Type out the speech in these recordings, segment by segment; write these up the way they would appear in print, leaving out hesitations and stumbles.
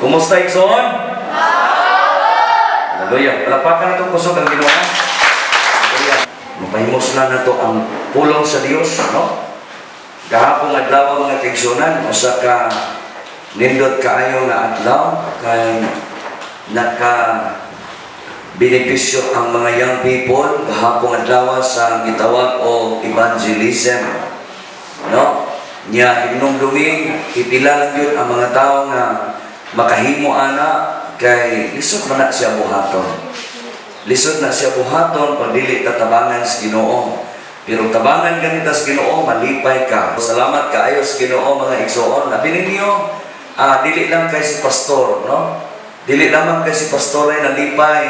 Kumusta, igsoon? Hallelujah. Palakpakan nato kusog ang Ginoo. Hallelujah. Mapahimuslan nato ang pulong sa Dios, no? Gahapon adlaw, mga kaigsunan, usa ka nindot kaayo nga adlaw kay naka benepisyo ang mga young people gahapon adlaw sa gitawag og evangelism. No? Nya hinumdumi, pipila lang yun ang mga tao nga makahimo ana kay lisod man na siya buhaton. Lisod na siya buhaton pag dili tatabangan sa Ginoo. Pero tabangan ganita sa Ginoo, malipay ka. Salamat kaayo sa Ginoo, mga igsoon. Labi ninyo, dili lang kay si pastor, no? Dili lamang kay si pastor ay nalipay.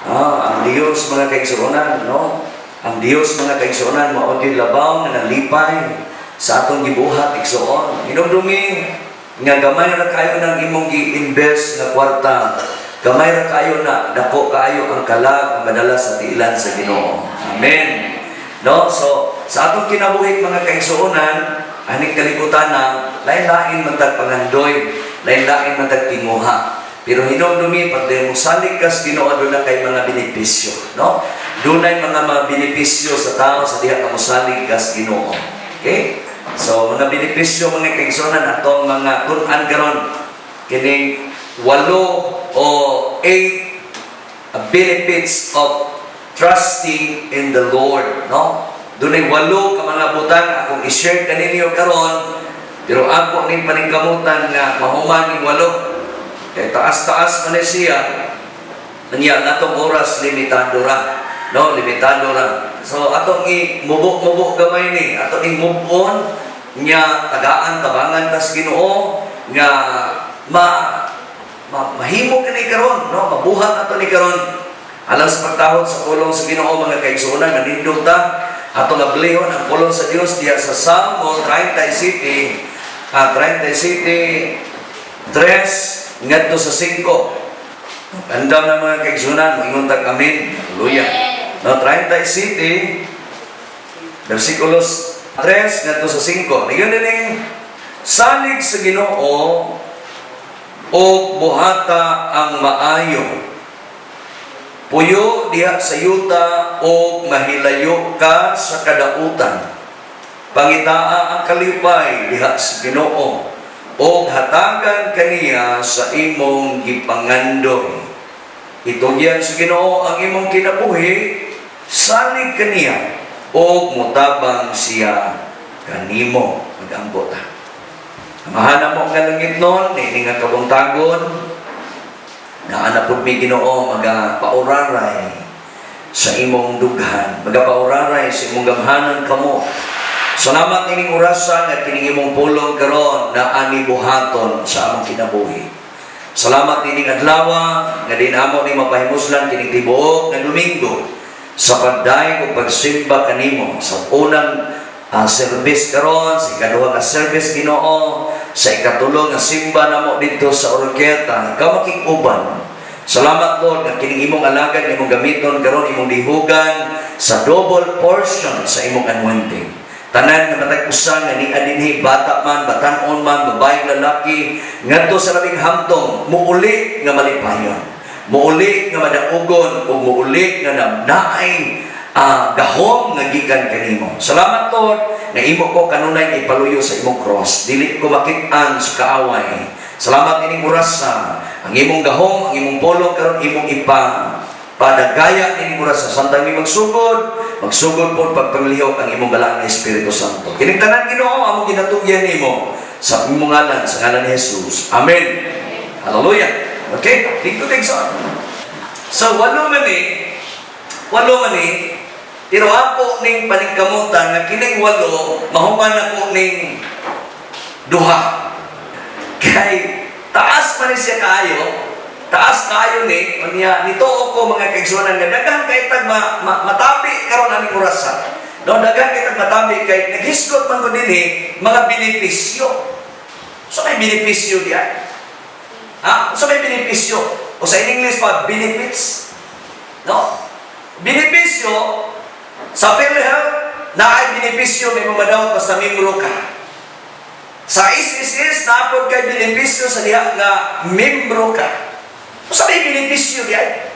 Ang Dios, mga kaigsuonan, no? Ang Dios, mga kaigsuonan, mao gyud labaw nga nalipay sa atong gibuhat, igsoon. Hinumdumi nga gamay ra kayo ng imong gi-invest nga kwarta. Gamay ra kayo na dako kaayo ang kalag nga madala sa tiilan sa Ginoo. Amen. No? So, sa atong kinabuhi, mga kaigsuonan, aning kalibutan na lain-lain man tag pangandoy, lain-lain man tag tinguha. Pero hinumdumi, pag mo salig ka sa Ginoo, doon kay mga benepisyo, no? Dunay mga benepisyo sa tao sa diha nga mosalig ka sa Ginoo. Okay? So, mga benepisyo, mga kaigsuonan, atong mga tun-an karon kining walo o eight benefits of trusting in the Lord, no? Dunay walo ka mga butang akong i-share kaninyo karon, pero ako ning paningkamutan nga mahuman ning walo. Kay taas-taas man ni siya. Nya natong oras limitado ra. No, limitado ra. So atong i mubo-mubo gamay ni, atong ing move on nya tagaan tabangan tas Ginoo nga ma mahimo kini karon, no, mabuhat ato ni karon alang sa pagtahod sa pulong sa Ginoo, mga kaigsuonan. Manindog ta, atong ablihon ang pulong sa Dios diha sa Salmo 37, 37 3 ngadto sa 5. Andam na, mga kaigsuonan, moingon tag amen. Hallelujah. No, 37 versikulos 3 ngadto sa 5. Niyon ni, "Salig sa Ginoo og buhata ang maayo. Puyo diha sa yuta og mahilayo ka sa kadautan. Pangitaa ang kalipay diha sa Ginoo og hatagan kaniya sa imong gipangandoy. Itugyan sa Ginoo ang imong kinabuhi, salig kaniya og mutabang siya kanimo." Magampo ta. Amahan namo nga langitnon, niini nga kabuntagon, naa na pud mi, Ginoo, magapauraray sa imong dughan, magapauraray sa imong gamhanan kamo. Salamat ining orasa nga kining imong pulong karon na ani buhaton sa among kinabuhi. Salamat ining adlaw nga din amo ni mapahimuslan kining tibuok nga Domingo sa pagdayeg ug pagsimba kanimo sa unang service karon, sa ikaduha nga service, Ginoo, sa ikatulo nga simba namo didto sa Oroquieta, ikaw makig-uban. Salamat, Lord, nga kining imong alagad imong gamiton karon, imong dihugan sa double portion sa imong anointing. Tanan nga matag usa nga nia dinhi, bata man, batan-on man, babae, lalaki, ngadto sa labing hamtong, muuli nga malipayon, muuli nga madaugon ug muuli nga naay gahom nga gikan kanimo. Salamat, Lord, na imo ko kanunay ipaluyo sa imong cross. Dili ko makit-an sa kaaway. Salamat ining orasa. Ang imong gahom, ang imong pulong karon imong ipa padagaya ining orasa. Samtang mi magsugod, magsugod po pagpanglihok ang imong balaan nga Espiritu Santo. Kining tanan, Ginoo, among ginatugyan nimo sa imong ngalan, sa ngalan ni Jesus. Amen. Hallelujah. Okay, dito sa. So walo man ni, pero ako ning paningkamutan nga kining walo, mahuman ako ning duha. Kay taas man ni siya kaayo, taas kaayo ni, unya nito ko, mga kaigsuonan, nga daghan kay tag ma, matabi karon aning orasa. No, daghan kay tag matabi kay naghisgot man ko dinhi mga benepisyo. So may benepisyo diyan. Ha? So may benepisyo. O sa in English pa, benefits. No? Benepisyo sa PhilHealth na ay benepisyo may madawat basta membro ka. Sa SSS, naa pod kay benepisyo sa diha nga membro ka. Unsa may benepisyo diay?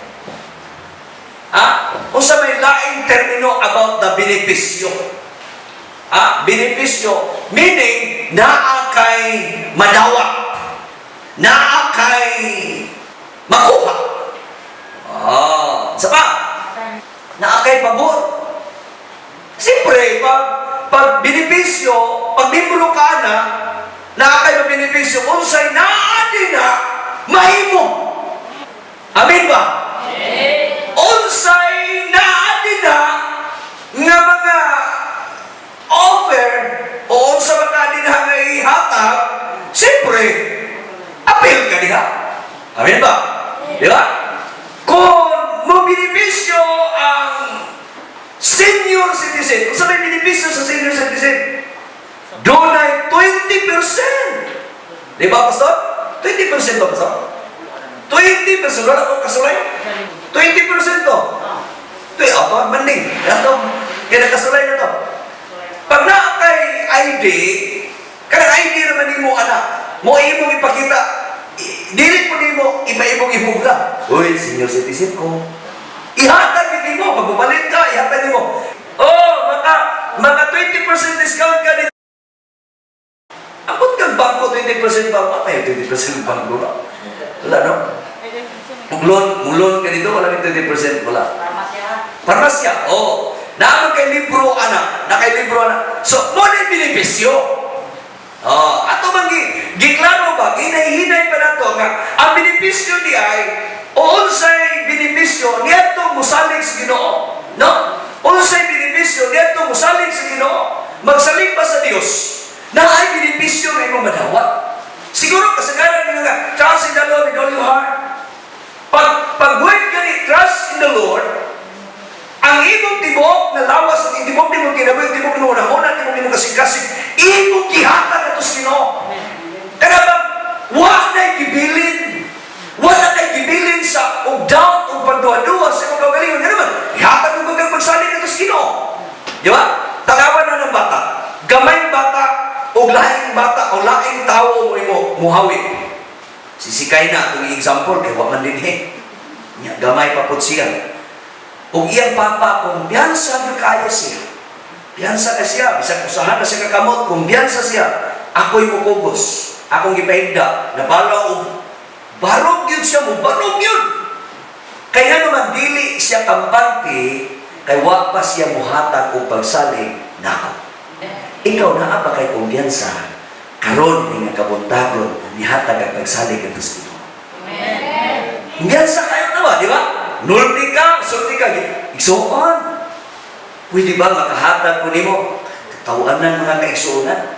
Ha? Unsa may laing termino about the benepisyo? Ha? Benepisyo meaning naa kay madawa. Naa kay makuha. Ah, sa pa? Naa kay pabor. Siyempre, pag benepisyo, pag membro ka na, naa kay benepisyo, unsay naa din na, mahimo. Amin ba? Unsay naa din na, nga mga offer, o unsa man ka din na nga ihatag, siyempre, apil ka diha. Amin ba? Di ba? Kung mo benepisyo ang senior citizen, unsa may benepisyo sa senior citizen? Dunay 20%. Di ba, Pastor? 20% ba, Pastor? 20%. Wala ko kasulay. 20% to. Ito, ato, maning. Ato, kaya nakasulay na to. Pag naa kay ID, kanang ID naman nimo anak, mo imong ipakita, dili po nimo ipaimong ibuga. "Uy, senior citizen ko." Ihatag gid nimo pag mupalit ka, ihatag nimo. Oh, maka 20% discount ka dito. Abot kang bangko 20% ba? Ano yung 20% bangko ba? Wala, no? Muloan ka dito, wala rin 20%, wala. Parmasya, oh. Naa kay libro, anak. Na kay libro, anak. So, mo na yung benepisyo. Oh, ato man giklaro ba, ginahinay pa nato nga ang benepisyo ni ay o unsay benepisyo niadto mosalig sa Ginoo. No? Unsay benepisyo niadto mosalig sa Ginoo? Magsalig pa sa Dios. Na ay benepisyo nga imong madawat. Siguro kasagaran ninyo nga trust in the Lord with all your heart. Pag word gani trust in the Lord, ang imong tibuok na lawas, ang tibuok nimong kinabuhi, tibuok nimong hunahuna, tibuok nimong kasing-kasing, imong gihatag ato sa Ginoo. Kana bang wa na gibilin. Wala kay gibilin sa og doubt og pagduha-duha sa imong kaugalingon. Nga naman, ihatag mo kang pagsalig ato sa Ginoo. Di ba? Tanawan na ng bata. Gamayng bata og laing bata o laing tawo mo imo muhawi. Sisikay na atong example kay wa man dinhi. Nya gamay pa pud siya. Ug iyang papa, kumpiyansa gyud kaayo siya. Kumpiyansa ka siya, bisag usahan na siya kakamot, kumpiyansa siya. Ako'y mukugos, akong gipahigda, nabala og barog yun siya mo, barog yun. Kaya naman dili siya kampante, kay wa pa siya muhatag og pagsalig nako. Ikaw, naa ba kay kumpiyansa karon ni nga kabuntagon nihatag ang pagsalig adto sa Ginoo? Kumpiyansa kayo na ba, di ba? Nulti ka, sulti ka, igsuon. Pwede ba makahatag ko nimo? Katawan ng mga kaigsuonan.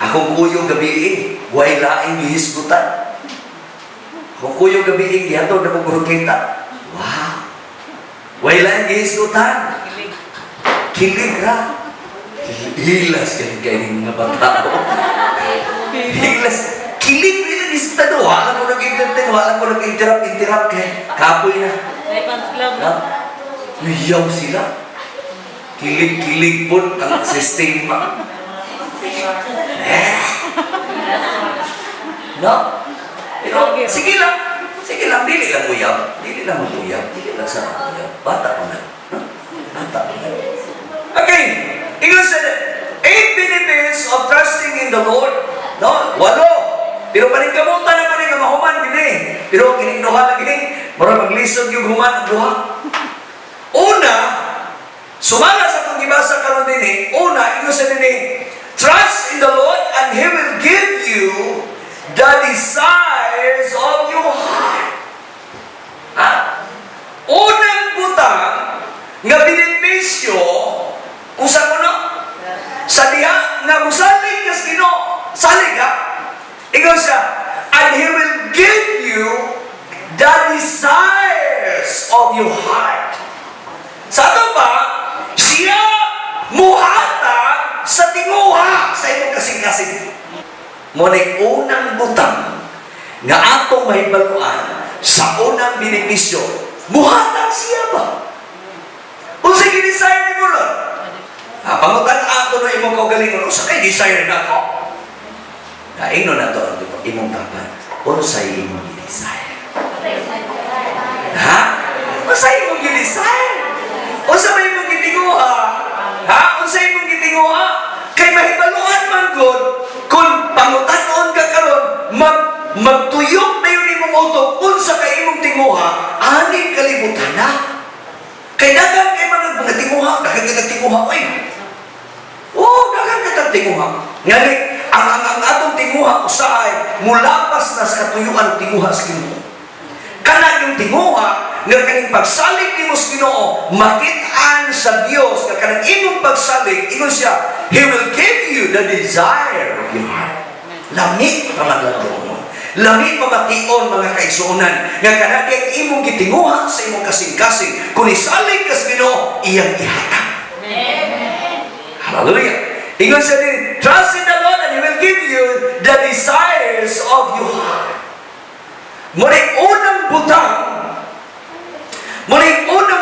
Akong kuyog gabi, way laing gihisgutan. Akong kuyog gabi, gihatod ako kurukita. Wow! Way laing gihisgutan. Kilig ra. Hilas ganin kayo ng mga bata. Hilas. Kilig rin ang isda. Wala ko nag-entertain, wala ko nag-interrupt, interrupt kay kapoy na. May fans club. No? Iyaw sila. Kilig-kilig po ang sistema. Eh. No? Pero sige lang. Sige lang, dili lang uyab. Dili lang uyab. Dili lang sa uyab. Bata pa na. No? Bata pa na. Okay. Ingon sa eight benefits of trusting in the Lord. No? Walo. Pero paningkamutan naman nga mahuman gini. Pero kining duha lang gini. Mura maglisod yung human ang duha. Una, sumala sa atong gibasa karon dinhi, una, ingon sa dinhi, trust in the Lord and He will give you the desires of your heart. Ha? Unang butang nga benepisyo unsa kuno? Sa diha nga musalig ka sa Ginoo, salig ha. Ingon siya, and He will give you the desires of your heart. Sa ato pa, siya muhatag sa tinguha sa imong kasing-kasing. Mo ni unang butang nga atong mahibaluan sa unang benepisyo, muhatag siya ba? Unsa gi-desire nimo, Lord? Ah, pangutan ato na imong kaugalingon, unsa kay desire nako? Kaingno na to ang imong tapad. Unsay imong gi-desire? Ha? Unsay imong gi-desire? Unsa may imong gitinguha? Ha? Unsa imong gitinguha? Kay mahibaluan man gud kung pangutan-on ka karon, magtuyok na yun imong utok unsa kay imong tinguha ani kalibutan na. Kay daghan kay mga tinguha, daghan kay tinguha oy. Oh, daghan kay tinguha. Ngani ang atong tinguha usahay mulapas na sa katuyuan tinguha sa Ginoo. Kana yung tinguha nga kaning pagsalig nimo sa Ginoo, makit-an sa Dios nga kanang imong pagsalig, ingon siya, He will give you the desire of your heart. Lami pa man lang mo. Lami pamation, mga kaigsuonan, nga kana ang imong gitinguha sa imong kasing-kasing kung isalig ka sa Ginoo, iyang ihatag. Hallelujah. Ingon siya din, "Trust in the Lord and He will give you the desires of your heart." Muna unang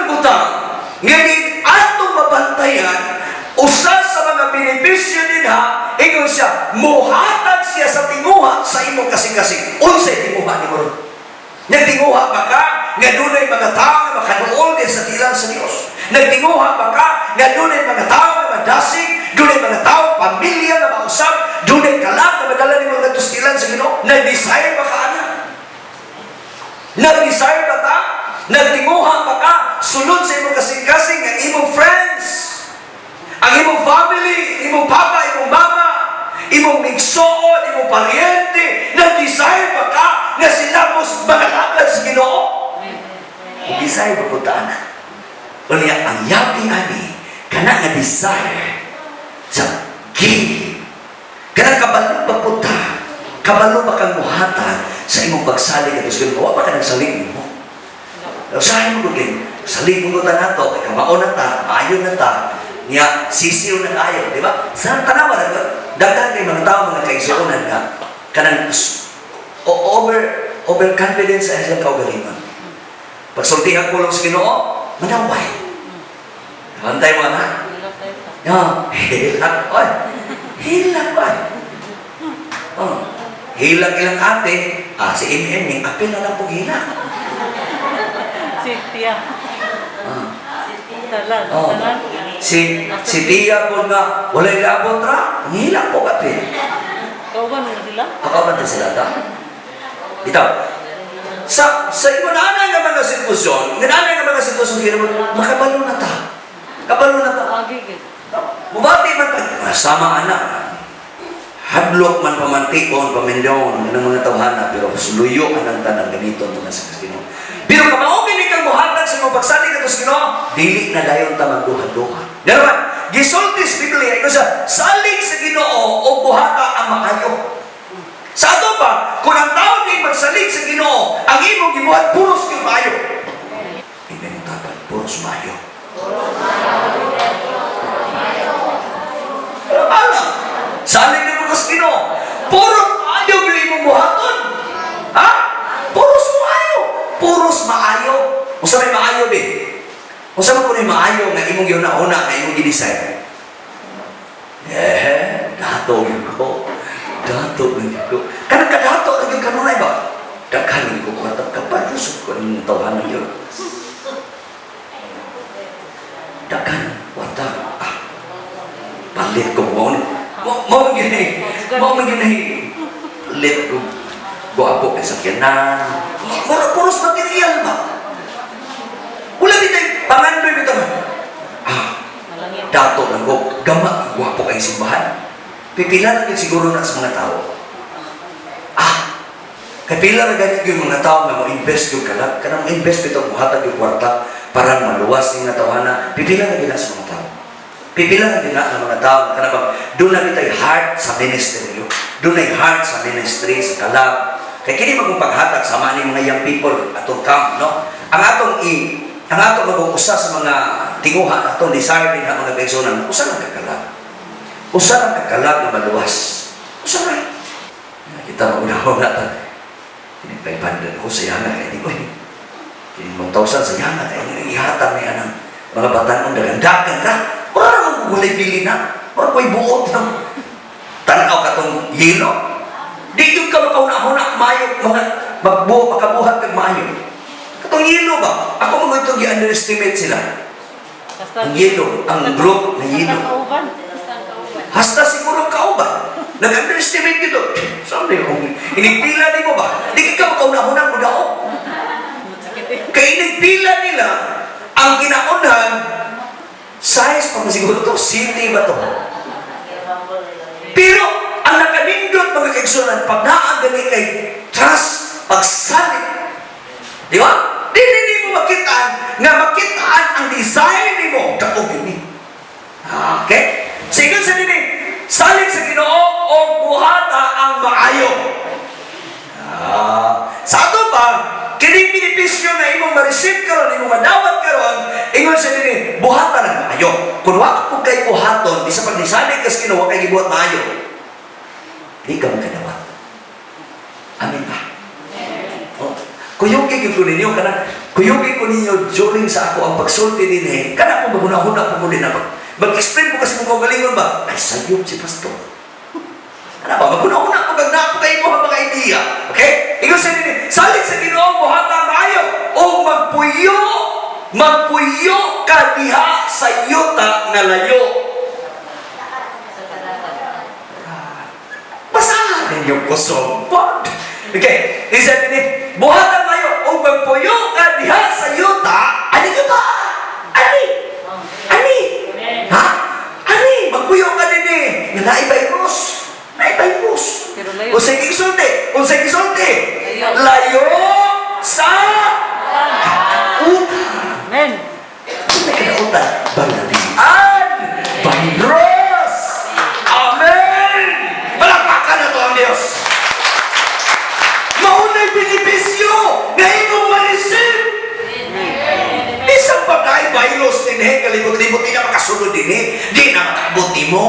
butang, nga di atong mabantayan, usa sa mga benepisyo dinha, ingon siya, muhatag siya sa tinguha sa imong kasing-kasing. Unsay tinguha nimo ron? Nagtinguha ba ka nga dunay mga tao nga makaduol din sa tilan sa Dios? Nagtinguha ba ka nga dunay mga tao nga madasig, dunay mga tao, pamilya nga mausab, dunay kalag nga madala nimo ngadto sa tilan sa Ginoo? Nag-desire ba ka ana? Nag-desire ba ta? Nagtinguha ba ka sulod sa imong kasing-kasing ang imong friends, ang imong family, imong papa, imong mama, imong migsuon, imong paryente, nag-desire ba ka nga sila mo mga lakad sa Ginoo? Nag-desire ba po ta ana? Unya, ang yapi ani, kana nga desire sa give. Kanang kabalo ba po ta? Kabalo ba kang muhatag sa imong pagsalig at sa Ginoo? Wa ba ka nagsalig nimo? Usahay mo gud kay salig mo ta nato, kay kamao na ta, maayo na ta, niya sisiw na kaayo, di ba? Sa tanawa na daghan kay mga tao, mga kaigsuonan, nga kanang overconfidence sa ilang kaugalingon. Pagsultihan ko lang sa Ginoo, manaway. Bantay mo na. Ya, hilak oy. Hilak oy. Oh. Hilak ilang ate, si MM ning apil na lang pug hilak. Si Tia. Ah. Talan. Oh. Talan. Si Tia po nga walay labot ra, ang hilak po apil. Kauban mo sila? Ako ba sila ta? Ito. Sa ingon ana nga mga sitwasyon, ingon ana nga mga sitwasyon kaya mo makabalo na ta. Kabalo na ta. Agi gid. Mubati man ta sama ana. Hadlok man pamantion, paminyon ng mga tawhana, pero luyo anang tanang ganito ang sa Ginoo. Pero kamao gini kang muhatag sa imong pagsalig ato sa Ginoo, dili na dayon ta magduha-duha. Gano'n, gisulti sa Biblia, ingon siya, salig sa Ginoo o buhata ang maayo. Sa ato pa, kung ang tao di magsalig sa Ginoo, ang imong gibuhat puros gyud maayo. Hindi mo tapad, puros maayo. Alam, salig na mo sa Ginoo, puros maayo gyud imong buhaton. Ha? Puros maayo. Puros maayo. Unsa may maayo di? Unsa man kuno maayo nga imong gihuna-huna nga imong gi-decide? Eh, dato gyud ko. Dato gyud ko. Kanang kadato na gyud kanunay ba? Daghan gyud ko kwarta, kapadusog ko ning tawhanan yun. Daghan kwarta. Ah, palit ko mo ni. Mo man gyud ni. Mo man gyud ni. Palit ko. Guwapo kay sakyanan. Mura puros material ba? Wala bitay pangandoy bitaw. Ah, Malangit. Dato lang ko, gama, gwapo kay simbahan. Pipila na gyud siguro na sa mga tao. Ah, kay pila na ganit yung mga tao nga mo-invest yung kalat, kanang mo-invest bitaw, muhatag yung kwarta para maluwas ning tawhana, pipila na gyud na sa mga tao. Pipila na gyud na ng mga tao kana bang doon na bitay heart sa ministry. Doon heart sa ministry sa kalat. Kay kini magong paghatag sama ni mga young people atong camp, no? Ang atong magong usa sa mga tinguha atong desire din mga kaigsuonan, usa lang kakalat. Usa lang kakalat nga maluwas. Usa ra. Kita magunaw na ta. Kini 500 ko sayanga kay di ko. Kini 1,000 sayanga kay ni ihatag ni anang mga batan-on dagandagan ra. Ora ra man walay bili na. Ora ko'y buot ng tanaw katong yelo. ka makauna-una maayo mga magbuo makabuhat kag maayo. Katong yellow ba? Ako mga itong gi-underestimate sila. Basta Ang yellow, ang group na yellow. Basta kauban. Hasta siguro kauban. Nag-underestimate gito. Saan na yung inigpila ni mo ba? Di ka makauna-una mo daog. Sakit eh. Kay inigpila nila ang ginaunhan, size pa mo siguro to, city ba to? Pero ang nakanindot, mga kaigsunan, pag naa gani kay trust, pagsalig. Di ba? Dili nimo makitaan nga makitaan ang desire nimo daog ini. Okay? Sige sa dini, salig sa Ginoo og buhata ang maayo. Sa ato pa, kining benepisyo na imong ma-receive karon, imong madawat karon, ingon sa dini, buhata ng maayo. Kung wa ka pud kay buhaton, bisa pag nisalig kas Ginoo, wa kay gibuhat maayo. Di ka makadawat. Amen ba? Oh. Kuyugi gyud ko ninyo kana, kuyugi ko ninyo during sa ako ang pagsulti dinhi, kana po magunahuna po mo din na pag mag-explain po kasi mong kaugalingon ba, ay sayop si pastor. Ano ba? Magunahuna po kag naa po kayo mo mga idea. Okay? Ingon sa dinhi, salig sa Ginoo, buhata maayo o magpuyo, magpuyo ka diha sa yuta nga layo. Basahan ninyo kusog pod. Okay, isa din, buhatan mayo o magpuyo ka diha sa yuta. Ani yuta? Ani? Ani? Ha? Ani? Magpuyo ka dinhi nga naay virus. Naay virus. Pero layo. Unsay gisulti? Unsay gisulti? Layo. Layo sa kadautan. Amen. May kadautan. Balatian. Virus. Amen. Palakpakan na to ang Diyos. Maunay benepisyo na imong ma-receive. Bisan pa kay virus dinhi, kalibot-libot, di na makasulod dinhi, di na makaabot nimo.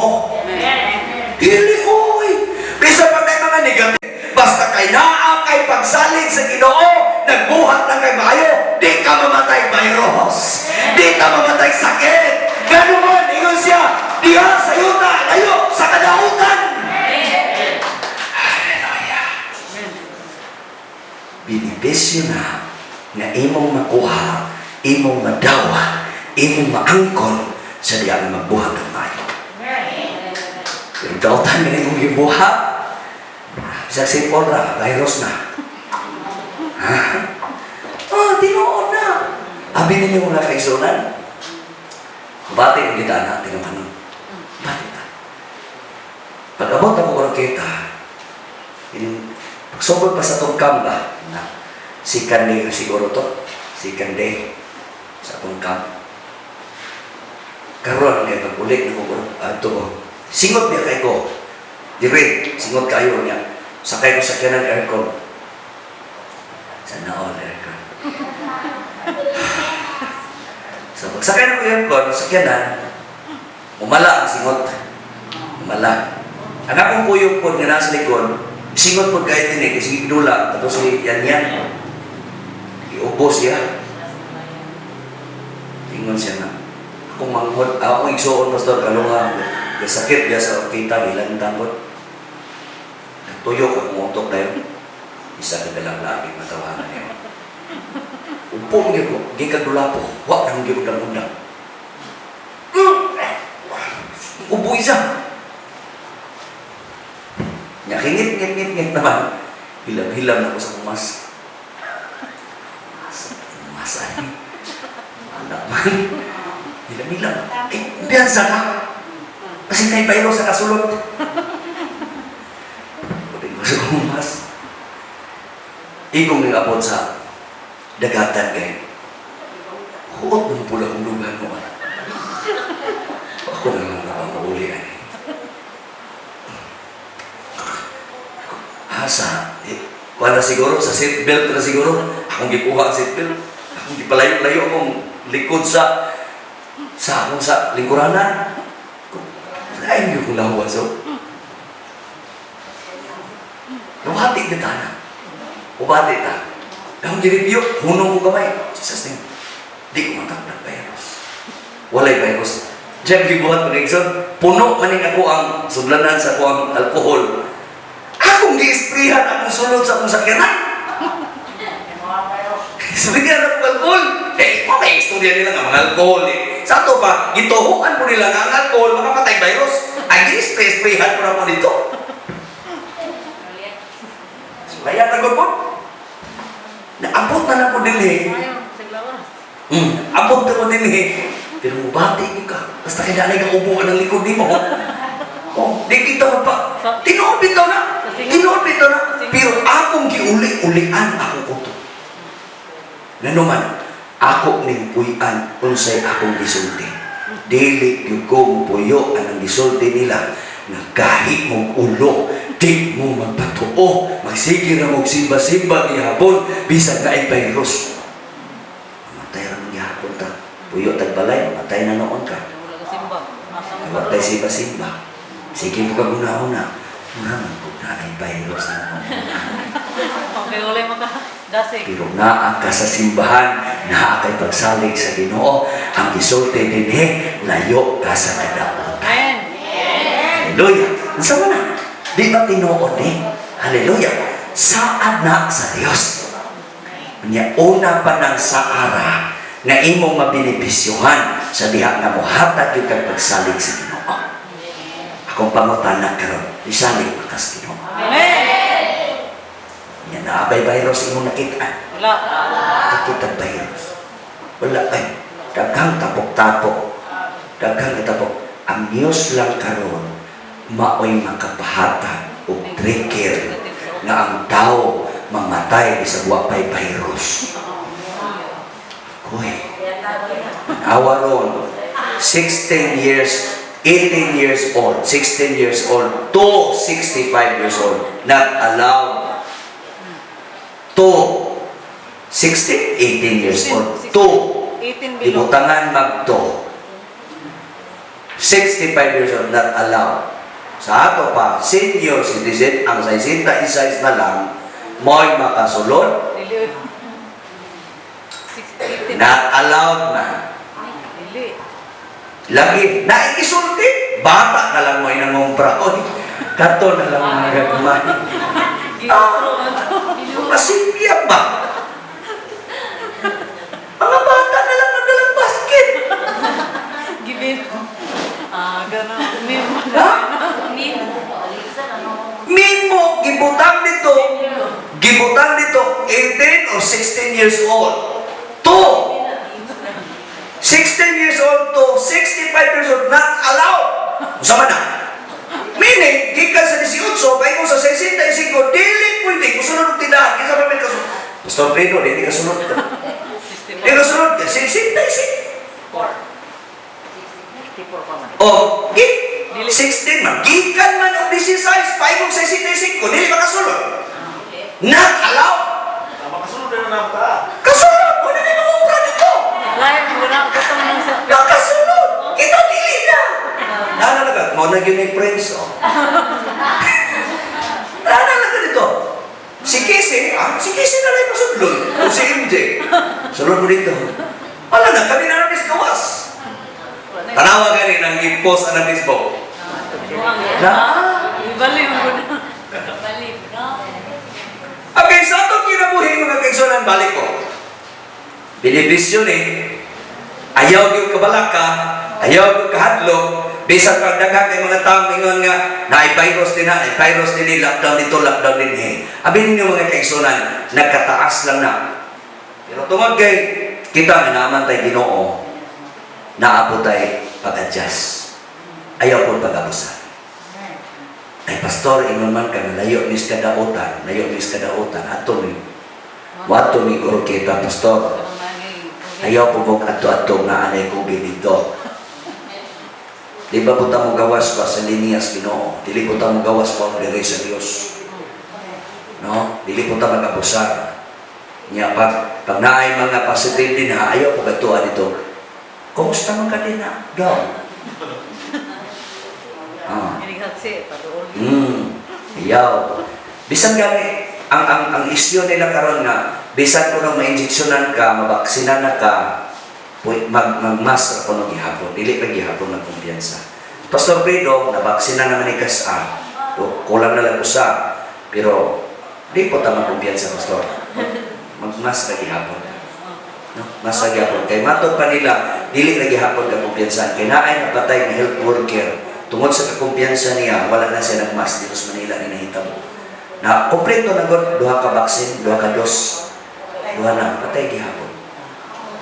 Dili oy. Bisan pa kay mga negative, basta kay naa kay pagsalig sa Ginoo, nagbuhat lang kay maayo, di ka mamatay virus. Di ka mamatay sakit. Gano man, ingon siya, diha sa yuta, layo sa kadautan. Hallelujah. Benepisyo na nga imong makuha, imong madawa, imong maangkon sa diya nga magbuhat ng maayo. Pero dautan nga imong gibuhat, sa St. Paul ra, virus na. Ha? Oh, tinuod na. Abi ninyo mga kaigsunan. Bati ang kita na, tinukanon. Bati ta. Pag-abot ako karong kita, in, pagsugod pa sa atong camp ba, na, second day siguro to, second day sa atong camp. Karon kay pag-ulit na ko adto ko. Singot niya kay ko. Dire, singot kayo niya. Sakay ko sa kanan aircon. Sana all aircon. So pagsakay ng aircon sa kanan, umala ang singot. Umala. Ang akong kuyog pod nga nasa likod, singot pod kahit dinhi, kasi gidula, ato si yan yan. Iubo siya. Ingon siya nga, akong manghod, akong igsuon, pastor, kalunga, gasakit biya sa kita, gilantan pod. Nagtuyok akong utok dayon. Isa ka dalang lagi matawanan niyo. Upo mo gyud ko, gikan dula po, wa na mo gyud undang-undang. Ubo isa. Nya hingit ngit ngit ngit naman. Hilam-hilam na ko sa kumas. Sa kumas ay. Wala man. Hilam-hilam. Eh, kumpiyansa ka. Kasi kay bayro sa kasulot. Pwede ko sa kumas. Ikong nang abot sa dagatan kay. Huot ng pula kong lugar mo. Ako na lang napangauli ay. Asa, eh, kuha na siguro, sa seatbelt na siguro. Akong gikuha ang seatbelt. Akong gipalayo-layo akong likod sa akong sa lingkuranan. Ay, hindi ko lawa. So, Luhati kita na. Ubati ta. Akong gireview, hunong ko gamay. Jesus name. Di ko matakdan virus. Walay virus. Diyan gibuhat ko Nixon. Puno maning ako ang sudlanan sa ako ang alcohol. Akong gi-sprayhan akong sulod sa akong sakyanan. Sprayhan akong alcohol. Eh, mo may istorya nila nga mga alcohol eh. Sa ato pa, gituhuan po nila nga ang alcohol makapatay virus. Ay, gi-spray-sprayhan po na po dito. So, kaya tagod po. Naabot na lang po dinhi. Ayaw, sigla oras. Abot ka mo dinhi. Pero mubati gyud ka. Basta kay naanay kang ubuan ang likod nimo. Oh, di kita pa. Tinuod bitaw na. Tinuod bitaw na. Pero akong giuli-ulian akong kuto. Nganuman, ako ning puy-an unsay akong gisulti. Dili gyud ko mopuyo ang gisulti nila nga gahi mong ulo, di mo magpatuo, magsige ra mog simba-simba gihapon bisan naay virus. Mamatay ra man gihapon ta. Puyo tag balay, mamatay na noon ka. Wala ka simba. Asa mo Wa tay simba-simba. Sige mo kag una-una. Mura man kung naay virus na noon. Okay, wala yung maka dasig. Pero naa ka sa simbahan, naa kay pagsalig sa Ginoo, ang gisulti dinhi, layo ka sa kadaotan. Amen. Hallelujah. Unsa man na? Di ba tinuod ni? Hallelujah. Saad na sa Dios. Nya una pa nang saara nga imong mabinibisyuhan sa diha nga mohatag gyud kag pagsalig sa Ginoo. Akong pangutana karon, isalig pa ka sa Ginoo. Amen. Nya naa bay virus imong nakita? Wala. Nakita virus. Wala ay daghang tapok-tapok. Daghang tapok. Ang news lang karon maoy makapahatag og trigger nga ang tao mamatay bisag wa pay virus. Koy, awa ron, 16 years, 18 years old, 16 years old to 65 years old, not allowed to 16, 18 years old, to 18 below. ibutangan magto 65 years old, not allowed. Sa ato pa, senior citizen, ang 66 na lang, mo'y makasulod, Dili. 18. Not allowed na. Dili. Lagi, naikisulti, bata na lang mo'y nangumpra. Oy, kato na lang mga gagmay. Giutro man to. Masimpiya ba? Mga bata na lang nagdalang basket. Gibin. Ah, gano'n. Meme. Ha? Mimo, gibutang dito, 18 or 16 years old. To 16 years old to 65 years old, not allowed. Unsa man na? Meaning, gikan sa 18, paingon sa 65, dili pwede, kusunod og tindahan, kinsa pa may kasunod? Pastor Pedro, dili kasunod ka. Dili kasunod ka, 65. 64 pa man. O, 16 man, gikan man og 16, paingon sa 65, dili makasulod. Not allowed. Makasunod na naman ta. Kasunod! Wala na mga obra dito! Live mo na. Gutom nang sa... Nakasunod! Kita dili na! Nana na ka, mao na gyud ni Prince, oh. Nana na ka dito. Si Casey, ah, si Casey na lang pasudlon. O si MJ. Sulod mo dito. Wala na, kami na namin gawas. Tanawa gani nang i-post ang Facebook. Na? Ibalik mo na. Okay, sa atong kinabuhi mga kaigsunan, balik ko. Benepisyo ni, ayaw gyud kabalaka, ayaw gyud kahadlok, bisan pag daghan kay mga tawo ingon nga naay virus din ha, naay virus din ni, lockdown dito, lockdown din eh. Abi ninyo mga kaigsunan, nagkataas lang na. Pero tungod kay kita nga naaman tay Ginoo, naa po tay pag-adjust. Ayaw po pag-abusan. Ay pastor, ingon man ka nga layo mis kadautan, layo mis kadautan, ato ni wato ni guro kita pastor. Ayaw po mong ato-ato nga anay ko dito. Di ba po ta mo gawas ba sa linyas Ginoo? Dili po ta mo gawas pa diri sa Dios. No? Dili po ta mag-abusar. Nya pag naay mga positive din ha, ayaw po katuan dito. Kumusta man ka din ha? Go. Ah. Inighatsi, padool. Ayaw. Bisan gani ang isyu nila karon nga bisan kuno ma-injeksyonan ka, mabaksinan na ka, mag magmas ra kuno gihapon. Dili ra gihapon ng kumpiyansa. Pastor Pedro, nabaksina naman ni Kas-a. O, kulang na lang usa. Pero di po ta magkumpiyansa, pastor. Magmas na gihapon. No? Mas na gihapon. Kay matod pa nila, dili na gihapon ka kumpiyansahan. Kay naay napatay nga health worker. Tungod sa kakumpiyansa niya, wala na siya nagmas dito sa Manila ni nahitabo. Na kompleto na gud duha ka vaccine, duha ka dose. Duha na, patay gihapon.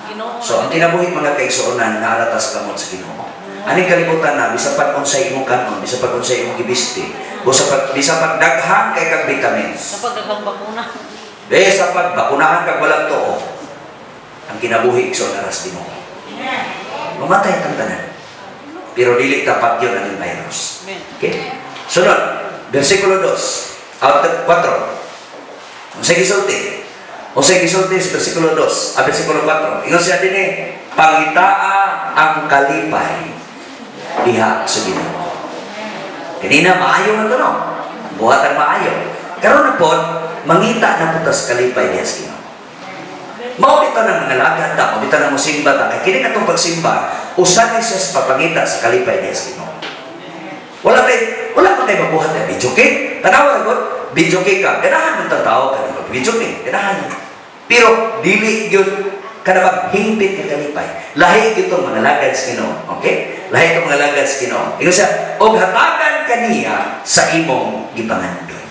Ginoo. So ang kinabuhi, mga kaigsuonan, naa ra ta sa kamot sa Ginoo. Aning kalibutan na bisan pag unsay imong kanon, bisan pag unsay imong gibisti, bisan pag daghan kay kag vitamins. Kapag daghang bakuna. Bisan pag bakunahan kag walang tuo. Ang kinabuhi, igsoon, naa ra sa Ginoo. Mamatay tang tanan. Pero dili tapat yun aning virus. Amen. Okay? Sunod, versikulo 2, out 4. Unsay gisulti? Unsay gisulti sa versikulo 2, versikulo 4? Ingon siya dinhi, pangitaa ang kalipay diha sa Ginoo. Kanina maayo man to, no? Buhatan maayo. Karon na pod, mangita na pud tas kalipay diha sa Ginoo. Mao bitaw ng mga lagad ta, mao bitaw ng musimba ta, kay kini katong pagsimba, usa ni siya sa pagpangita sa kalipay diha sa Ginoo. Wala pa tay mabuhat na video kay. Tanawa ra gud, video kay ka. Ganahan man tao ka mag video kay, ganahan mo. Pero dili gyud kana maghingpit nga kalipay. Lahi gyud tong mga lagad sa Ginoo, okay? Lahi tong mga lagad sa Ginoo. Ingon siya, og hatagan kaniya sa imong gipangandoy.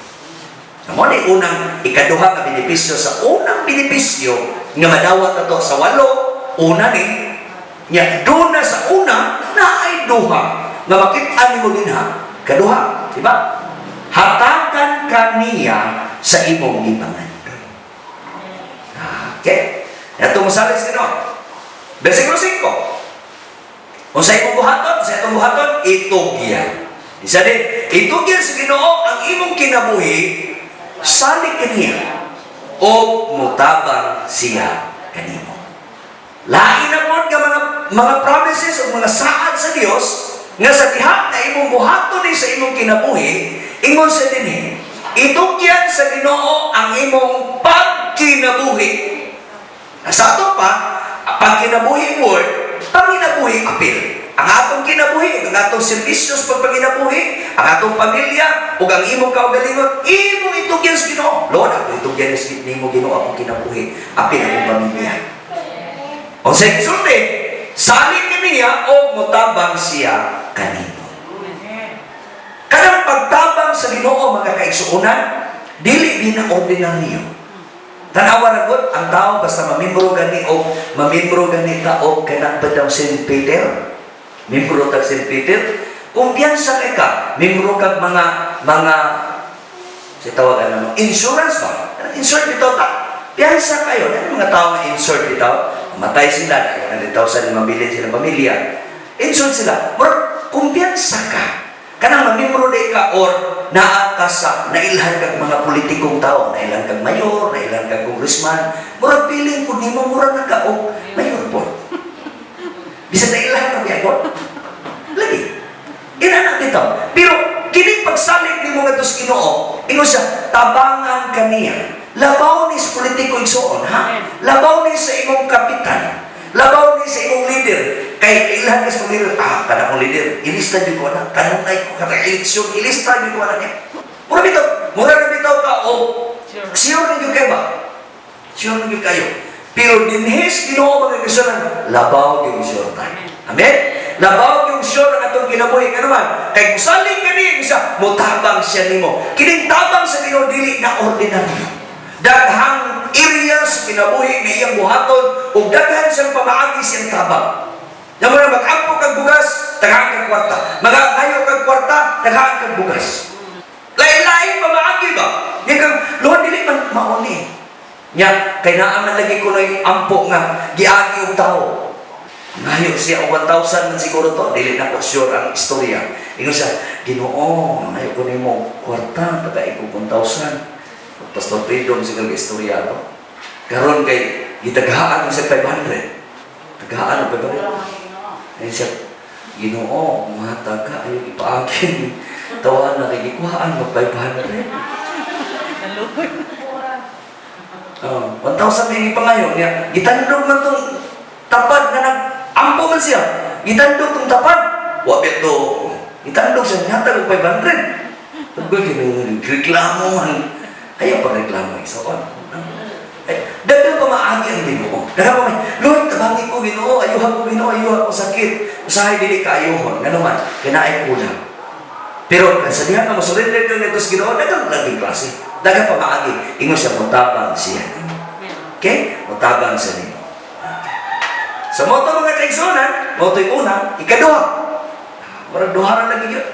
Mao ni unang ikaduha nga benepisyo sa unang benepisyo nga madawat nato sa walo, una ni nya duna sa una na ay duha nga makit-an nimo dinha kaduha, di ba? Hatagan kaniya sa imong gipangandoy. Okay, ato mosalig sa Ginoo. Versikulo 5, kung sa imong buhaton, sa itong buhaton, itugyan. Isa din, itugyan sa Ginoo ang imong kinabuhi, salig kaniya o mutabang siya kanimo. Lain na pod nga mga promises o mga saad sa Dios nga sa diha na imong buhaton ni sa imong kinabuhi, ingon sa dinhi, itugyan sa Ginoo ang imong pagkinabuhi. Sa ato pa, pagkinabuhi word, panginabuhi apil. Ang atong kinabuhi, ang atong serbisyo sa pagpanginabuhi, ang atong pamilya, ug ang imong kaugalingon, imong itugyan sa Ginoo. Lord, ako itugyan sa nimo, Ginoo, akong kinabuhi, apil akong pamilya. O sa gisulti, salig kaniya o mutabang siya kanimo. Kanang pagtabang sa Ginoo, mga kaigsuonan, dili din na ordinaryo. Tanawa na gud ang tao basta mamimbro gani o mamimbro gani ta o kana ba daw St. Peter? Membro tag St. Peter? Kumpiyansa kay ka, membro kag mga si tawagan na insurance ba? Insure bitaw ta. Piyansa kayo, ano mga tao nga insure bitaw? Matay sila, dahil bitaw sa mabilin sila pamilya. Insure sila. Pero kumpiyansa ka. Kanang mamembro di ka or naa ka sa nailhan kag mga politikong tao, nailhan kag mayor, nailhan kag congressman, murag feeling pud nimo murag na ka og mayor po. Bisan nailhan ka biya. Lagi. Inana bitaw. Pero kining pagsalig nimo ngadto sa Ginoo, ingon siya, tabangan kaniya. Labaw ni sa politiko, igsuon, ha? Labaw ni sa imong kapitan. Labaw ni sa imong leader. Kay ilhan ka sa imong leader, kana akong leader, ilista jud ko na, kanunay ko kada eleksyon, ilista jud ko na niya. Mura na bitaw ka o Sure. sure na jud kayo ba? Sure na jud kayo. Pero dinhi sa Ginoo, mga igsuonan, labaw yung sure ta. Amen? Labaw yung sure ang atong kinabuhi nga naman. Kay kung salig kani siya, mutabang siya nimo. Kining tabang sa Ginoo dili na ordinaryo. Daghang areas kinabuhi nga iyang buhaton ug daghan siyang pamaagi siyang tabang. Yang na mag-ampo kag bugas, tagaan kag kwarta. Mag-ayo kag kwarta, tagaan kag bugas. Lain-lain pamaagi ba? Di kang, Lord, dili man mauni. Nya, kay naa man lagi ko yung ampo nga giagi og tao. Ngayo siya og 1,000 man siguro to, dili na ko sure ang istorya. Ingon siya, "Ginoo, ngayo ko nimo kwarta, tagay ko 1,000." Pastor Pedro siguro istorya to. Karon kay gitagaan mo siya 500. Tagaan og 500. Ayun siya, "Ginoo, mga taga, ayaw ipaagin. Tawahan na kay gikuhaan mo 500." Naluoy. Oh, 1,000 na yung ipangayo niya. Gitandog man tong tapad nga nag-ampo man siya. Gitandog tong tapad. Wa to. Gitandog siya, nihatag og 500. Pag reklamo man. Ayaw pa reklamo igsoon. Ay, daghan pa maagi ang Ginoo. Daghan pa may, "Lord, tabangi ko Ginoo, ayuhan ko Ginoo, ayuhan ko sakit." Usahay dili ka ayuhon, ngano man, kay naay kulang. Pero sa diha nga mo-surrender ka ngadto sa Ginoo, daghang laging klase. Daghang pa maagi. Ingon siya, motabang siya nimo. Okay? Motabang siya nimo. Sa mao to, mga kaigsunan, mao to'y una, ikaduha. Murag duha ra lagi yun.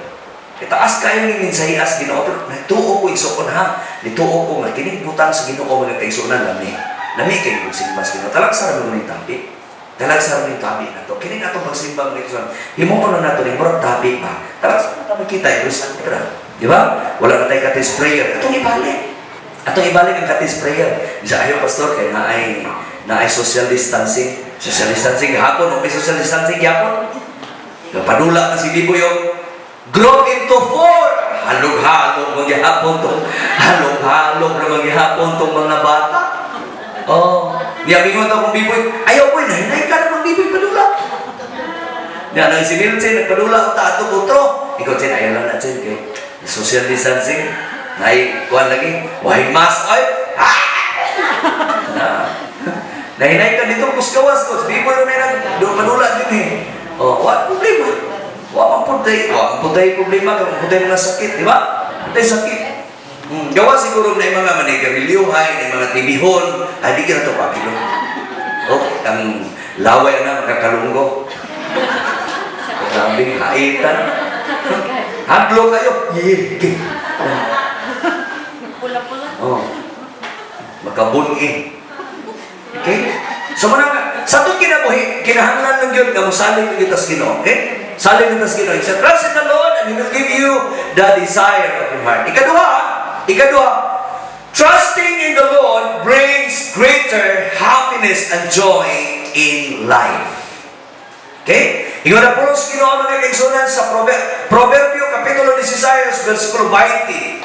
Itaas kayo ni minsahiyas Ginoo, pero nagtuo ko, igsuon, ha. Nituo ko nga kining butang sa Ginoo, mga kaigsuonan, lami. Lami kay pagsimba sa Ginoo. Talagsa ra mo ning tabi. Talagsa ra ning tabi nato. Kini atong pagsimba, mga kaigsuonan. Himo pa na nato ning murag tabi ba. Talagsa na makita every Sunday ra. Di ba? Wala na tay cottage prayer. Atong ibalik. Atong ibalik ang cottage prayer. Bisa ayo, pastor, kay naay social distancing. Social distancing gihapon, o may social distancing gihapon. Napadula na si Biboy oh. Group into four. Halog-halog magyahapon to. Halog-halog na magyahapon tong mga bata. Oh, niya bingon akong Biboy. Ayaw boy, nahinay ka namang Biboy padula. Niya nang si Milton nagpadula ta ato utro. Ikaw Chen, ayaw lang na Chen kay social distancing. Nay kuan lagi, way mask ay. Ah! Na. Nahinay ka dito kuskawas ko. Biboy ro na nag padula din eh. Oh, what problema? Wa man pud tay, wa man pud tay problema kung pud tay mga sakit, di ba? Pud sakit. Gawa siguro na yung mga manigarilyohay, na yung mga tibihon, ay di ka na ito papilo. Oh, ang laway na makakalunggo. Grabe, haitan. Hadlo kayo. Yeah. Pula-pula. Oh. Makabun-i. Okay? So muna, sa itong kinabuhi, kinahanglan lang yun, nga mosalig kita sa Ginoo. Okay? Salig kita sa Ginoo. So, trust in the Lord and He will give you the desire of your heart. Ikaduha, trusting in the Lord brings greater happiness and joy in life. Okay? Ingon na pulong sa Ginoo, mga kaigsunan, sa Proverbio Kapitulo 16, versikulo 20.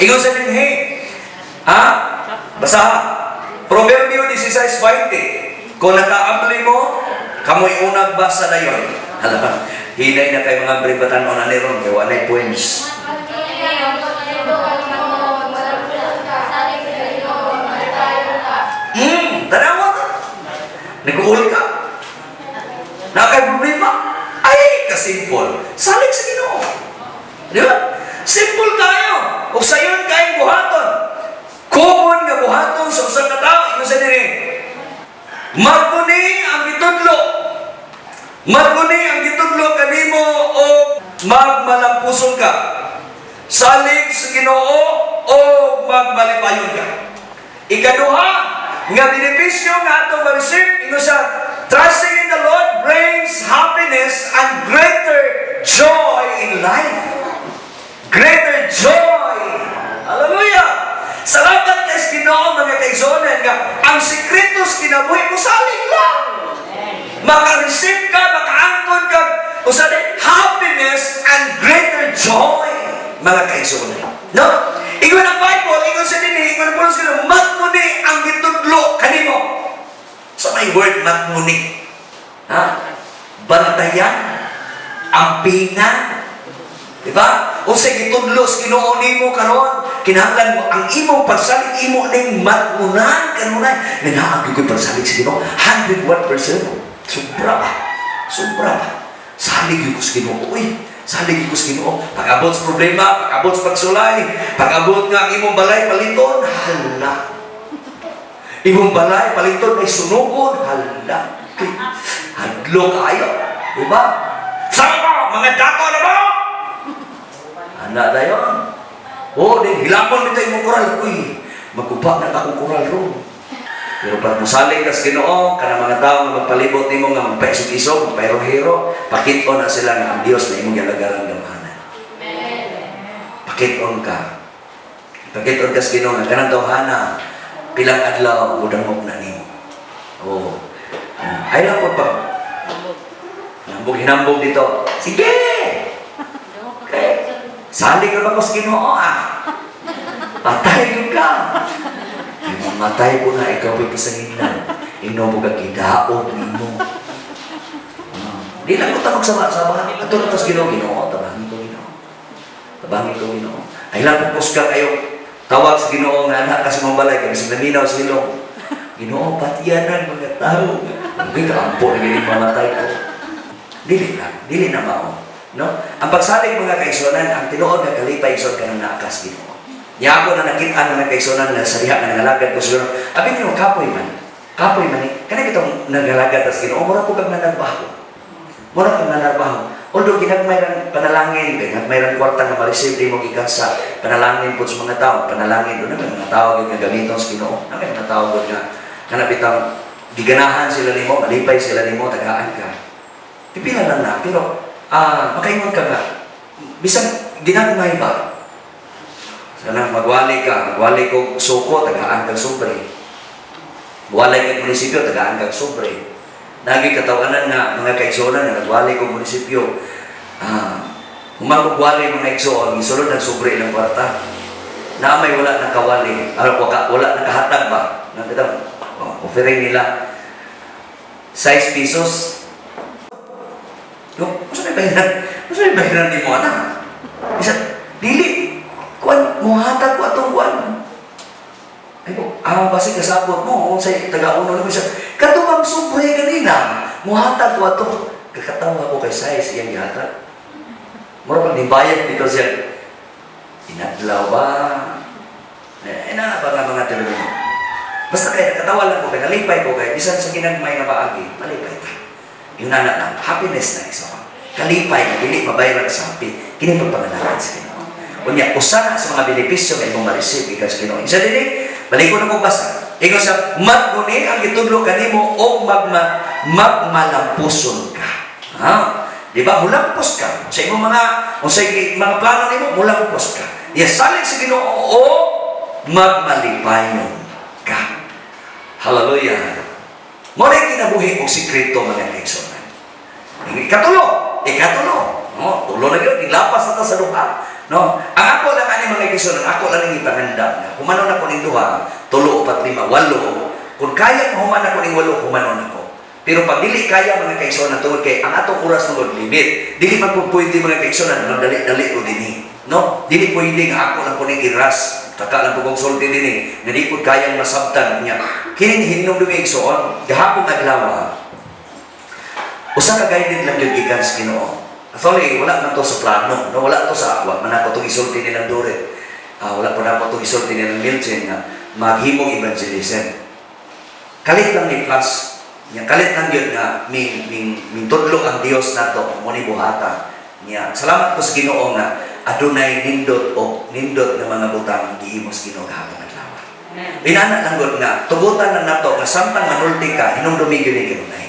Ingon sa dinhi. Ha? Basaha. Proverbio 16:20. Kung nakaabli mo, kamoy unag basa na yon. Hala, hinay na kay mga bribatan na ni ron kay walay points. Tanawa ka. Nag-uul ka. Nakay problema. Ay, kasimple. Salig sa Ginoo. Di ba? Simple kayo. O sayon kayong buhaton. Common nga buhaton sa usang ka tao. Ingon sa diri. Maguni ang gitudlo. Maguni ang gitudlo kanimo o magmalampuson ka. Salig sa Ginoo o magmalipayon ka. Ikaduha nga benepisyo nga atong ma-receive, ingon sa trusting in the Lord brings happiness and greater joy in life. Greater joy. Hallelujah! Salamat kay sa Ginoo, mga kaigsuonan, nga ang sikreto sa kinabuhi mo salig lang. Maka-receive ka, makaangkon ka usa di happiness and greater joy, mga kaigsuonan. No? Ingon ang Bible, ingon sa dinhi, ingon ang pulos Ginoo, matmuni ang gitudlo kanimo. Sa may word matmuni. Ha? Bantayan, ampingan. Diba? Unsay gitudlo sa Ginoo nimo karon, kinahanglan mo ang imong pagsalig imo ning matmunan kanunay. Nanaag ko'y pagsalig sa Ginoo 101%. Sobra ba? Sobra ba? Salig gyud ko sa Ginoo. Uy, salig gyud ko sa Ginoo. Pag-abot sa problema, pag-abot sa pagsulay, pag-abot nga ang imong balay paliton, hala. Imong balay paliton ay sunugon, hala. Okay. Hadlo kayo. Diba? Sama mga dato na ba? Ana dayon. Oh, din hilakon nito imong koral. Uy, maguba na akong koral ron. Pero pag musalig ka sa Ginoo, kana mga tao nga magpalibot nimo nga magpaisog-isog, magpahero-hero, pakit-on na sila nga ang Dios na imong gialagaran gamhanan. Pakit-on ka. Pakit-on ka sa Ginoo nga kanang tawhana pilang adlaw mudangog na nimo. Oh. Ay lang po pa. Hinambog, hinambog dito. Sige! Okay. Salig ra ba ko sa Ginoo ah? Patay yun ka. Kay mamatay ko na ikaw pa'y pasanginlan. Ino mo ka gidaog nimo. Di lang ko ta magsama-sama. Ato na tas Ginoo, Ginoo, tabangi ko Ginoo. Tabangin ko Ginoo. Ay lang pupus ka kayo. Tawag sa Ginoo nga anak ka sa mga balay kay bisag naminaw sa ilong. Ginoo, patyanan mga tao. Hindi ka ampo na gini mamatay ko. Dili na, dili na mao. No? Ang pagsalig, mga kaigsuonan, ang tinuod nga kalipay, igsoon, kanang naa ka sa Ginoo. Nya ako na nakit-an, mga kaigsuonan, na sa diha nga nangalagad ko sa Ginoo. Abi niyo kapoy man. Kapoy man eh. Kanang itong nangalagad sa Ginoo, mura po kang nanarbaho. Mura kang nanarbaho. Although ginagmay rang panalangin, ginagmay rang kwarta nga ma-receive di mo gikan sa panalangin po sa mga tao, panalangin doon na may mga tao gyud nga gamiton sa Ginoo. Na may mga tao gyud nga kana bitang giganahan sila nimo, malipay sila nimo, tagaan ka. Pipila lang na, pero makaingon ka nga, bisan ginagmay ba? Sana magwali ka, magwali ko suko, tagaan kag sobre. Walay kag munisipyo, tagaan kag sobre. Nagi katawanan nga mga kaigsuonan nga nagwali ko munisipyo. Human kog wali, mga igsoon, gisulod ng sobre ilang kwarta. Na may wala nakawali, ah, wala nakahatag ba? Nakita, oh, offering nila 6 pesos. No, unsa may bayaran? Unsa may bayaran nimo ana? Isa dili kuan muhatag ko atong kuan. Ay ko, basi kasabot mo unsay taga-uno nimo isa. Kato bang sobre ganina? Muhatag ko ato. Kakatawa ko kay size iyang gihatag. Mura pag nibayad dito siya. Inadlaw ba? Eh, na ba nga mga termino? Basta kaya nakatawa lang ko, kay nalipay ko, kay bisan sa ginagmay nga paagi, malipay ta. Yun na lang, happiness na isa. Kalipay na dili mabayran sa happy, kini pagpanganakan sa Ginoo. Unya, usa na sa mga benepisyo nga imong ma-receive gikan sa Ginoo. Isa dili, baliko na kong basa. Ingon sa matguni ang gitudlo kanimo og magmalampuson ka. Ha? Di ba? Mulampos ka. Sa imong mga unsay mga plano nimo, mulampos ka. Yes, salig sa Ginoo o magmalipayon ka. Hallelujah. Mo na kinabuhi og sikreto, mga kaigsuonan. Ikatulo, ikatulo. No, tulo na gyud, gilapas na ta sa duha. No, ang ako lang ani, mga kaigsuonan, ako lang ning ipangandam na humanon ako ning duha, tulo, upat, lima, walo. Kung kaya human ako ning walo, humanon ako. Pero pag dili kaya, mga kaigsuonan, tungod kay ang atong oras tungod limit. Dili man po pwede, mga kaigsuonan, magdali-dali ko dinhi. No? Dili pwede nga ako lang po ning iras. Taka lang po kong sulti dinhi. Nga di po kayang masabtan niya. Kining hinumdumi, igsoon, gahapon adlaw, usa ka guided lang gyud gikan sa Ginoo. Actually, wala man to sa plano, no? Wala to sa akwa, man ako itong isulti nilang Doret. Wala pa na ako itong isulti nilang Milton nga maghimong evangelism. Kalit lang ni plus, nya kalit lang gyud nga min min min tudlo ang Dios nato mo ni buhata. Nya salamat ko sa Ginoo nga adunay nindot o nindot nga mga butang gihimo sa Ginoo gahapon adlaw. Amen. Inana lang gud nga tugutan lang nato nga samtang manulti ka, hinumdumi gyud ni kanunay.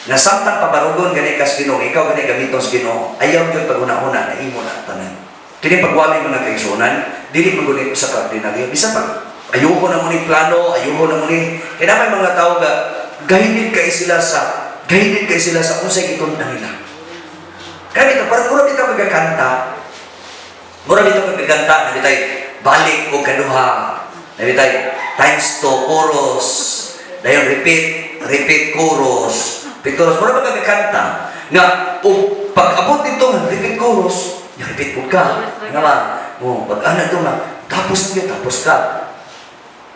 Nga samtang pabarugon gani ka sa Ginoo, ikaw gani gamiton sa Ginoo, ayaw gyud paghuna-huna na imo na ang tanan. Kini pagwali, mga kaigsuonan, dili man gud usa ka ordinaryo. Bisan pag ayoko na mo ni plano, ayoko na mo ni kay na may mga tao ga guided kay sila sa unsay gitun-an nila. Kaya ito, parang mura bitaw kagakanta. Mura bitaw kagakanta, na bitay balik o kaduha. Na bitay times two chorus. Dayon repeat, repeat chorus. Repeat chorus. Mura ba kagakanta? Nga, o pag abot nito nga repeat chorus, ya, repeat po ka. Nga ba? Oh, pag ana ito nga, tapos na yun, tapos ka.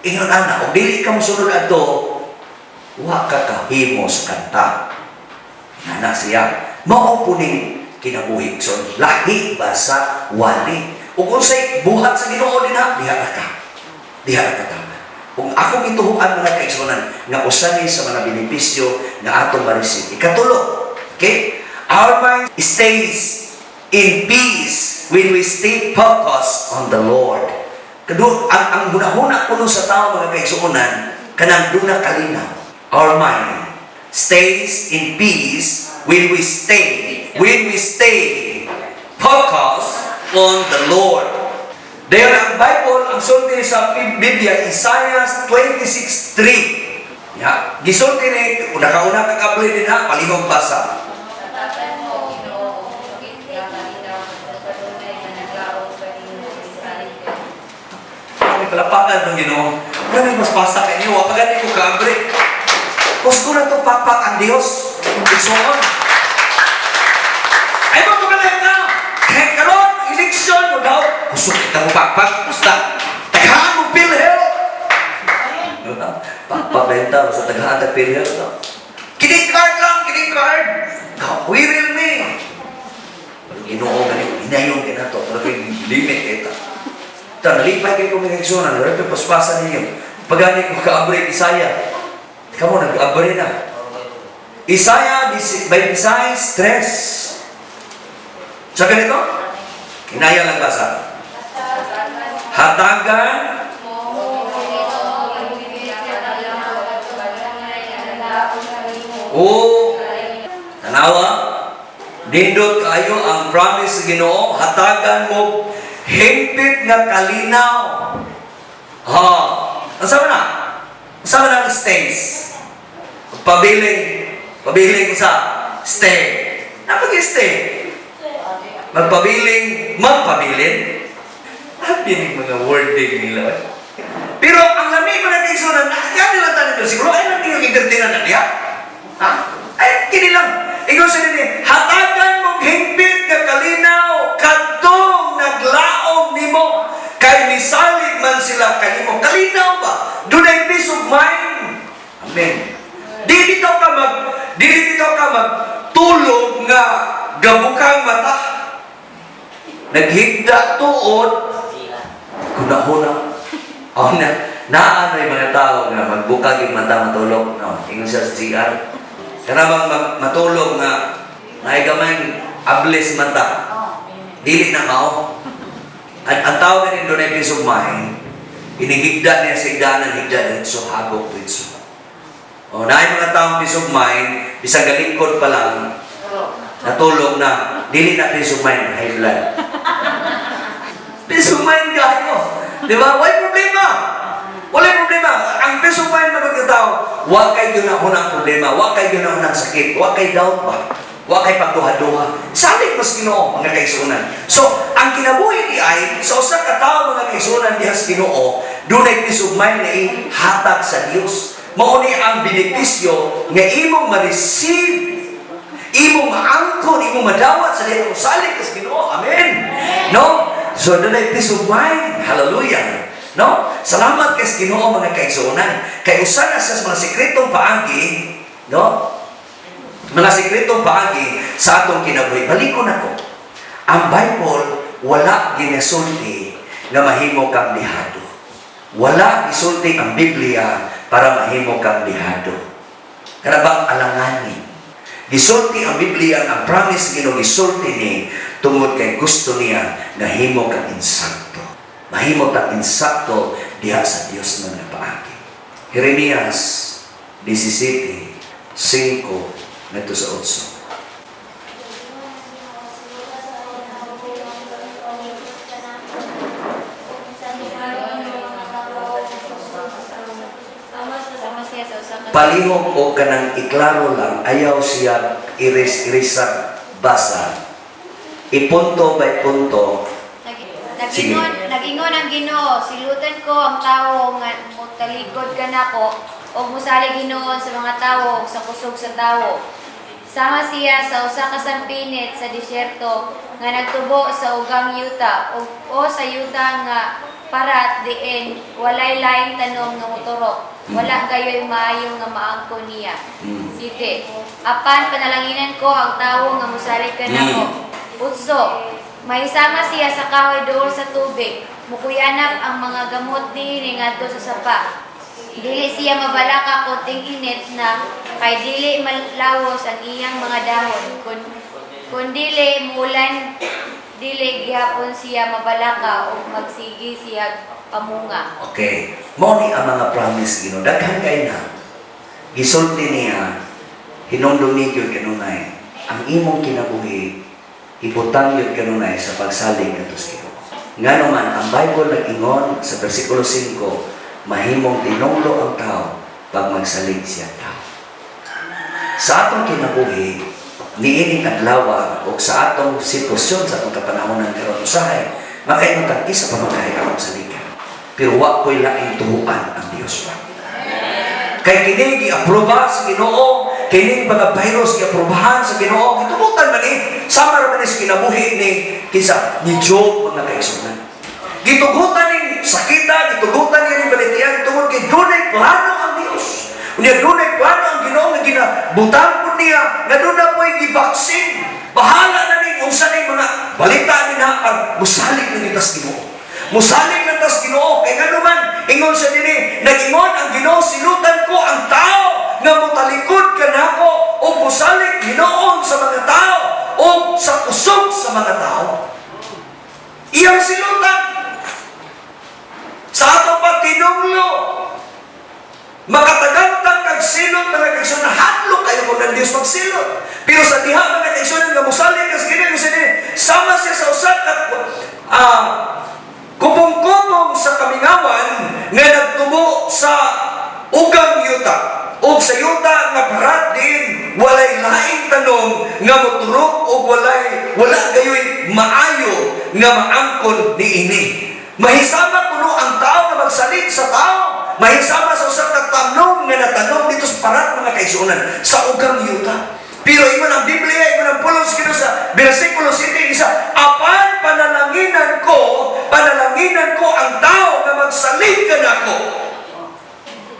Ingon ana, og dili ka mosunod adto, wa ka kahimo sa kanta. Nana siya. Mao po ning kinabuhi. So, lahi ba sa wali? Ug unsay buhat sa Ginoo dinha, diha ra ka. Diha ra ka tama. Kung akong gituhuan, mga kaigsuonan, nga usa ni sa mga benepisyo nga atong ma-receive. Ikatulo, okay? Our mind stays in peace when we stay focused on the Lord. Kado ang hunahuna kuno sa tao, mga kaigsuonan, kanang duna kalinaw. Our mind stays in peace when we stay focused on the Lord. Dayon ang Bible, ang sulti sa Biblia, Isaiah 26:3. Ya, gisulti ni nakauna kang abli din ha, palihog basa. Hatagan mo, Ginoo, nga kalinaw, sa kanunay nga naglaom kanimo, isalig ka. May palapakan ng Ginoo. Grabe, mas pasa kay niyo. Wa pa gani ko kaabre. Kusko na to pakpak ang Dios. Igsoon. Ay mo pagaling ka. Kay karon eleksyon mo Kusog ka mo pakpak, basta taghaan mo PhilHealth. Pakpak benta basta taghaan tag PhilHealth. No? Kini card lang, kini card. Kawiril ni. Pero Ginoo gani, hinayon kay nato, pero kay limit kay ta. Ta nalipay kay ko mga igsoon, wala pa paspasan ninyo. Pagani ko kaabre Isaya. Kamo nag-abre na. Isaiah 26:3. Sa ganito? Kinaya lang basa. Hatagan Mo, Ginoo, hingpit nga kalinaw, kadtong nga naglaom kanimo. O tanawa, nindot kayo ang promise sa Ginoo, hatagan mo hingpit nga kalinaw. Ha, unsa man na? Unsa man ang stays? Pabiling, pabiling sa stay. Napag stay. Magpabiling, magpabilin. Happy ning mga wording nila, eh. Pero ang lami mga kaigsunan, na gani lang tayo siguro ay lang yung entertainer na niya. Ha? Ay, kini lang. Ikaw sa nini, hatagan mong hingpit nga kalinaw, kadtong naglaom nimo, kay misalig man sila kanimo. Kalinaw ba? Dunay peace of mind. Amen. Dili bitaw ka magtulog nga gabukang mata. Naghigda tuod, kunahuna. Oh, na, naanoy mga tao nga magbukag yung mata matulog. No, ingon siya sa GR. Kana bang matulog nga naay gamay ablis mata. Dili na mao. Ang tao na rin doon ay peace of mind, inihigda niya sa higdanan, higda diretso, hagok diretso. O, naay mga taong peace of mind, bisag galingkod pa lang, natulog na, dili na peace of mind, high blood. Peace of mind kayo. Di ba? Why problema? Wala problema. Ang peace of mind na pagkatao, wa kay yun problema, wa kay yun sakit, wa kay doubt ba? Wa kay pagduha-duha. Salig mas Ginoo, mga kaigsunan. So, ang kinabuhi ni ay, sa usa ka tawo, mga kaigsunan, diha sa Ginoo, dunay peace of mind na ihatag sa Dios. Mao ni ang benepisyo nga imong ma-receive, imong maangkon, imong madawat sa dihang salig sa Ginoo. Amen. No? So dunay peace of mind. Hallelujah. No? Salamat kay sa Ginoo, mga kaigsuonan. Kay usa na sa mga sekretong paagi, no? Mga sekretong paagi sa atong kinabuhi. Balikon ako. Ang Bible wala ginasulti nga mahimo kang dihado. Wala gisulti ang Biblia para mahimo kang dihado. Kana bang alanganin? Gisulti ang Biblia, ang promise Ginoo gisulti ni tungod kay gusto niya nahimo kang insakto. Mahimo kang insakto diha sa Dios nga napaagi. Jeremias 17:5 ngadto sa 8. Sama siya sa usa ka Palihog o kanang iklaro lang, ayaw siya iris-irisa basa. Ipunto by punto. Sige. Nag-ingon ang Ginoo, silutan ko ang tawo nga motalikod kanako ug mosalig hinuon sa mga tawo ug sa kusog sa tawo. Sama siya sa usa ka sampinit sa disyerto nga nagtubo sa ugang yuta ug o sa yuta nga parat diin walay laing tanom nga moturok. Wala gayoy maayo nga maangkon niya. 7. Apan panalanginan ko ang tawo nga mosalig kanako. 8. Mahisama siya sa kahoy duol sa tubig. Mukuyanap ang mga gamot niini ngadto sa sapa. Dili siya mabalaka kon ting-init na kay dili malawos ang iyang mga dahon. Kun dili muulan, dili gihapon siya mabalaka ug magsige siya pamunga. Okay. Mao ni ang mga promise Ginoo. Daghan kay na. Gisulti niya, hinumdumi gyud kanunay ang imong kinabuhi, ibutang gyud kanunay sa pagsalig ngadto sa Ginoo. Ngano man ang Bible nag-ingon sa bersikulo 5, mahimong tinunglo ang tao pag magsalig siya tao. Sa atong kinabuhi, niining adlaw o sa atong sitwasyon sa atong kapanahonan karon usahay, makaingon tag isa pa man akong saligan. Pero wa ko'y laing tuhuan ang Dios pa. Kay kini giaproba sa Ginoo, kining mga virus giaprobahan sa Ginoo, gitugutan man ni sama ra man ni sa kinabuhi ni kinsa ni Job, mga kaigsuonan. Gitugutan ning sakita, gitugutan niya ning balatian tungod kay dunay plano ang Dios. Unya dunay plano ang Ginoo nga ginabutang pud niya nga duna po'y gibaksin. Bahala na ning unsa ning mga balita ni na ang musalig na kita sa Ginoo. Musalig na tas Ginoo kay ngano man ingon sa dinhi, nag-ingon ang Ginoo, "Silutan ko ang tao nga motalikod kanako ug musalig hinuon sa mga tao ug sa kusog sa mga tao." Iyang silutan. Sa ato pa tinunglo, makatagantang kag silot, mga kaigsuonan, hadlok kayo kung ang Dios magsilot. Pero sa diha, mga kaigsuonan, nga musalig ka sa Ginoo sa dinhi, sama siya sa usa ka kubong-kubong sa kamingawan nga nagtubo sa ugang yuta o sa yuta nga parat din walay laing tanom nga moturok o wala gayoy maayo nga maangkon niini. Mahisama kuno ang tao nga magsalig sa tao, mahisama sa usa ka tanom nga natanom dito sa parat, mga kaigsuonan, sa ugang yuta. Pero ingon ang Biblia, ingon ang pulong sa Ginoo sa versikulo 7, isa, "Apan panalangin ko ang tao nga magsalig kanako."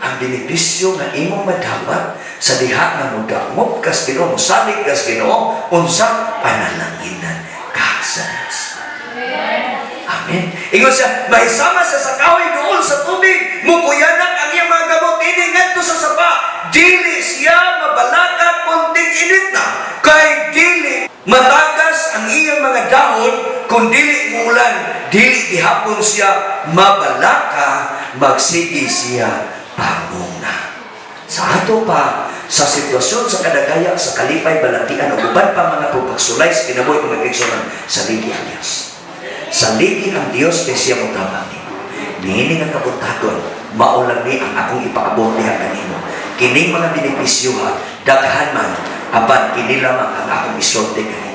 Ang benepisyo nga imong madawat sa diha nga modangop kas Ginoo, mosalig kas Ginoo, unsa? Panalanginan ka sa Dios. Amen. Ingon siya, mahisama siya sa kahoy duol sa tubig, mukuyanak ang iyang mga gamot ini ngadto sa sapa. Dili siya mabalaka kung ting-init na, kay dili matagas ang iyang mga dahon kung dili muulan, dili gihapon siya mabalaka, magsige siya pamunga. Sa ato pa, sa sitwasyon sa kadagaya, sa kalipay, balatian, o uban pa mga pagpagsulay sa kinabuhi, mga kaigsuonan, saligi ang Diyos. Saligi ang Diyos kay siya motabang nimo. Niini nga kabuntagon, mao lang ni ang akong ipaabot diha kanimo. Kining mga benepisyo ha, daghan man, apan kini lamang ang akong isulti kanimo.